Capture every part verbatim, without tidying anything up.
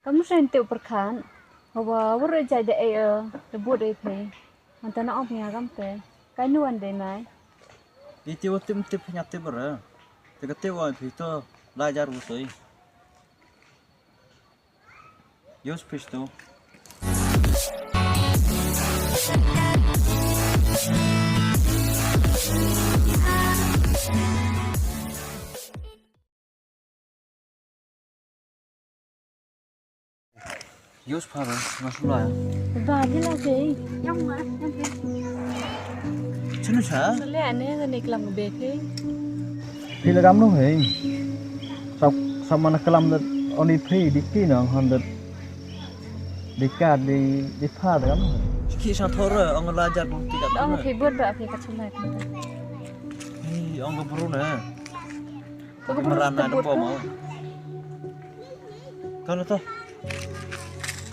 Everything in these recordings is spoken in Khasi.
Kam shen te u pyrkhat. Hawa wur jai da ei, eh, da bud ei phi. Manta na ong phi nga kam te. Kai nu wan dei mai. Iti wa tim tip nya tip ra. Te ka te wa phi to la jar wu soi. Yos phi to. Yus pha ba, nga sula ya. Ba, di la de. Yang ma, yang de. Chinu cha? Sule ane, ane klam be ke. Phi la ram no he. Sa, sa mana klam da oni phi di ki na han da. Di ka di, di pha da ram. Ki sa thor, ong la jar ko ti da. Ong phi bud ba phi ka chuma. Hey, ong ko bru na. Ko bru na da pom. Kan to.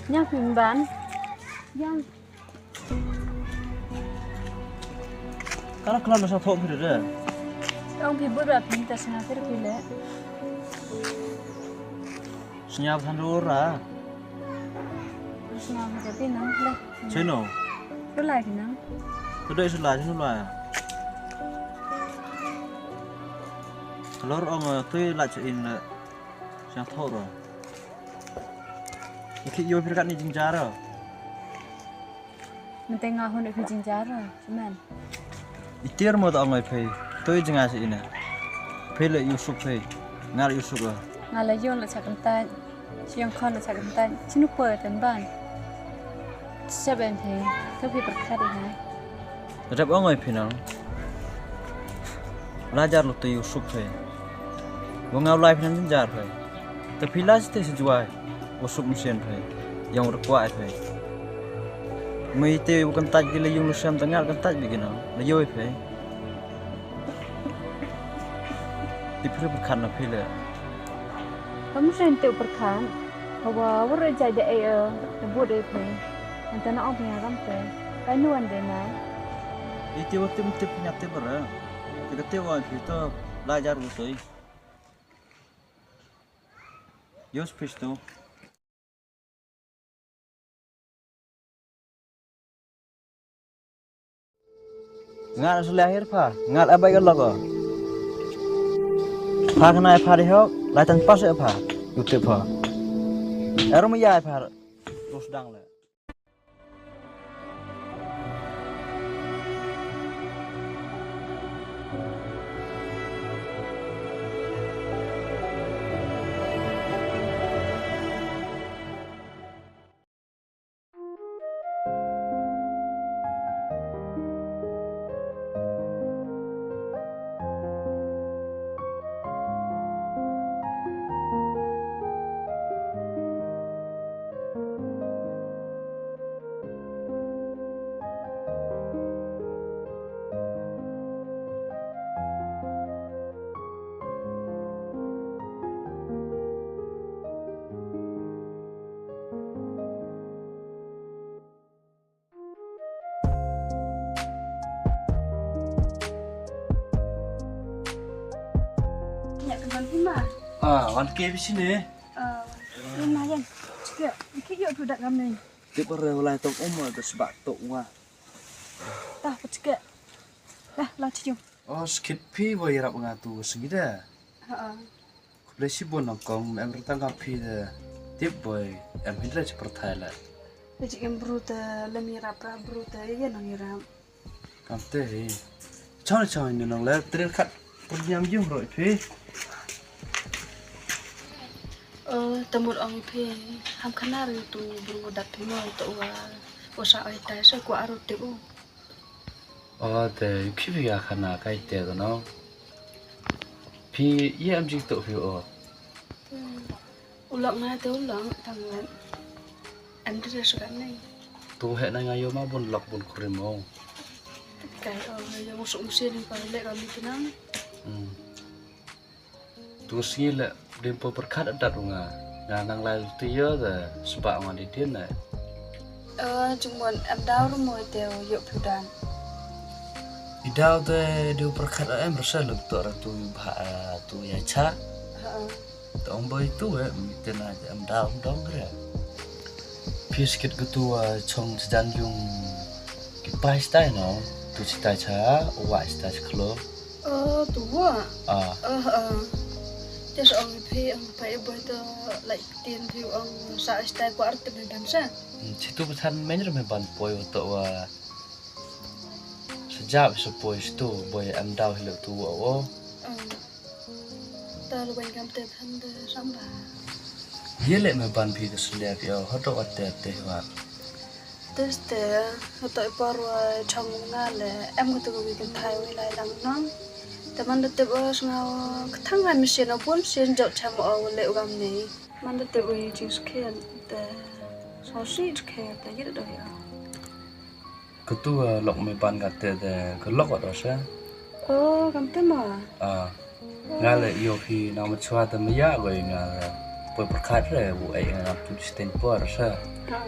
Nya phi ban. Yang. Kan klam sa thok phi de. Ong phi bud ba phi ta sna phi le. Sñiaw than ru ra. Sñiaw than ru ra. Cheno. Ru lai ki nang. Ru dei su lai, cheno lai. Lor ong, eh, tui lai chu in le. Sñiaw tho ro. Ki yo phi kat ni jingjar ro. Mynta nga hun phi jingjar, man. Itir mo ta ong ai phi. Toi jingah si ina. Phi le Yusuf phi. Nga le Yusuf ah. Nga le yong le chak kentai. Siang khon le chak kentai. Chinu poi ten ban. Seben phi. To phi perkhat ina. Rep ong ai phi nang. La jar lu te Yusuf phi. Wa nga lai phi nang jar phi. Te phi la te si juai. Wa suk msien phi. Yang wa kwah phi. Mei te wa kan taj ki la yung lu sem ta ngar kan taj bi ki nang. La yoi phi. Ti phi perkhat na phi le. Kam shen te perkhat. Hawa wur jai de ei, eh, na bud ei phi. Anta na ong phi ngam te. Kai nuan de mai. Iti wa tim tip nya tip ra. Te ka te wa phi to la jar wa soi. Yos phi to. Ngat sele akhir pha, ngat abai ka lok. Pha kena pha di hok, lai tan pas pha, yutip pha. Erum ya pha, terus dang le. Nya ka man hi ma. Ah, wan ke bisi ne. Ah, ni ma yan. Ke, ke yo tu dak kam ne. Tip re walai tok um, da sbak tok wa. Tah, pachke. Lah, lah, chiu. Oh, skit phi boy rap nga tu sngi da. Ha. Khublei shibun nongkong, em rtang ka phi da. Tip boy, em hindra chi perthai la. Chi em bru ta, lem rap ra bru ta, ye nang rap. Kam te hi. Chong chong ni nong le, tren khat pernyam jung roi phi. Oh, tamur ong phi. Ham khana ri tu bru dap phi mo to wa. Wa sa ai tai sa kwa aru te u. Oh, te ki phi ya khana kai te no. Phi ye am jing to phi o. Hmm. U lok nga te u lok tang wan. Em te suka nai. Tu he na nga yo ma bun lok bun krim o. Kai o yo suk musin ko le ko mi kinang. Hmm. Tu sngi le dim po perkhat adat u nga. Nga nang lai luti yo de sbak nga di din le. Eh, jumon em dau rumo te yo pudan. I dau te di perkhat em rasa luk to ratu ba tu ya cha. Ha. Tong boy tu eh, miten aja em dau dong re. Phi skit ka tu, ah, chong sa jan yung ki pai stai no, tu stai cha, wa stai cha klo. Oh, tu wa. Ah. Ah, ah. Te sa ong phi, ong pai boy to, like, tin phi ong sa stai kwa art me ban sa. Hmm, chi tu pathan men re me ban poi wa to wa. Sa jap sa poi stu boy am dau hilo tu wa o. Ah. Ta lu ban kam te phan de samba. Ye le me ban phi ka sle phi o, hoto wa te te wa. Teste, hoto i por wa chong nga le, em ko tu ko wi kan thai wi lai lang nong. Te man da tip o snga o, ka thang ai machine o bun sien jot cham o le u gam nei. Man da tip wi jing skhen, te so si skhen, te yit do ya. Ka tu, ah, lok me ban ka te, te ka lok wa do sa. Oh, kam te ma. Ah. Nga le ïoh hi nang machwa te maya ko nga le. Poi pyrkhat re bu ai nga tu sten por sa. Ha.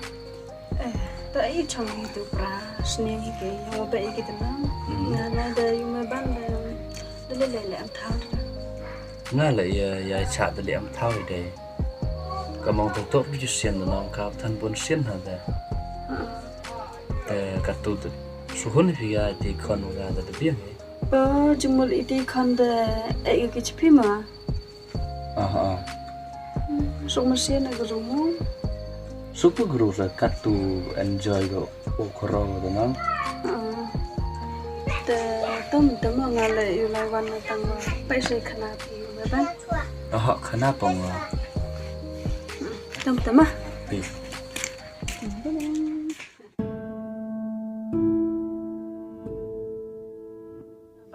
Eh, ta i chong hi tu pra sniang hi ke, yang ba i ke tenang. Hmm. Nga na da yu me ban da, da le le le am thau. Nga le ya, ya cha da le am thau de. Ka mong to to bi ju sien da nong ka than bun sien ha da. Ha. Te ka tu tu. Suhun hi ya ti kon ga da da biang hi. Oh, jumul iti khande ek ki chipi ma. Aha. Suk mesin na guru mo. Suk pu guru sa kat tu enjoy go o koro do nang. Ah. Te tom tom nga le yu lai wan na tang pai sai khana pi yu me ban. Aha, khana pong wa. Tom tom ah. Pi.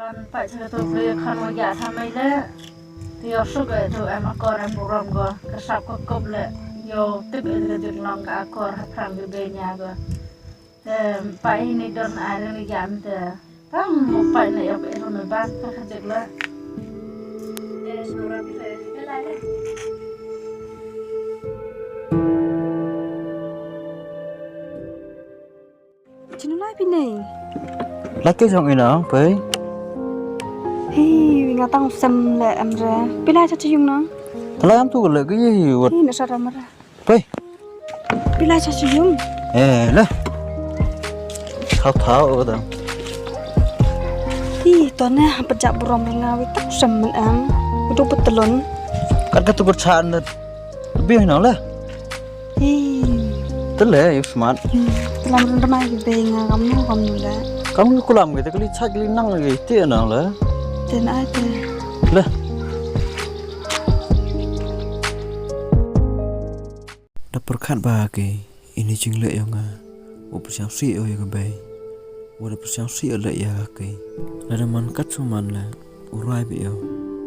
Ban pait sa tu pli khan wa ya tha mai le. Ti yo suk e tu em akor em burom go. Ka sap ka kop le. Yo tip e le dik long ka akor ha prang di be nya go. Te pait ni don ai le ni ya mi te. Tam mo pait na yo e ro me ban ka ka dik le. E sura bi le ni ke lai le. Chin u lai phi nei. Lai ke jong ina, pei. Hi, nga tang sem le em re. Phi lai cha chi yung nang. Lai am tu le ke ye hi wat. Hi na sa ra ma ra. Pei. Phi lai cha chi yung. Eh, le. Thau thau o da. Hi, to ne ha pa ja burom nga wi tang sem men em. Udu petelon. Kat ka tu ber chan. Bi nang le. Hi. Te le, you smart. Hmm. Te lam run ramai ki bei nga kam nu kam nu le. Kam nu kulam ki te kali chak kali nang ki te nang le. Te na ai te. Le. Da pyrkhat ba ki ini jingleh ïa nga. U pyrshang sih ïa ka bei. Wa da pyrshang sih ïa leh ïa ka kei. Lada man kat shu man la u rai beit ïa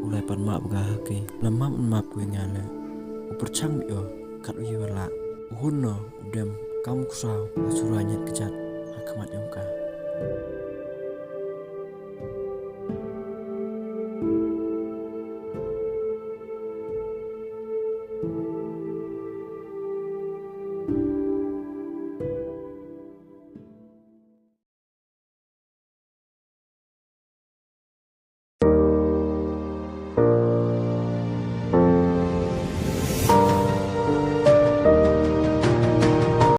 u lai pat map ga ha kei. La map map kei nga la u pyrshang beit ïa kat u ïa la u hun no u dem kam u ksaw la shu rai ñiat kjat ha khmat ïa ka.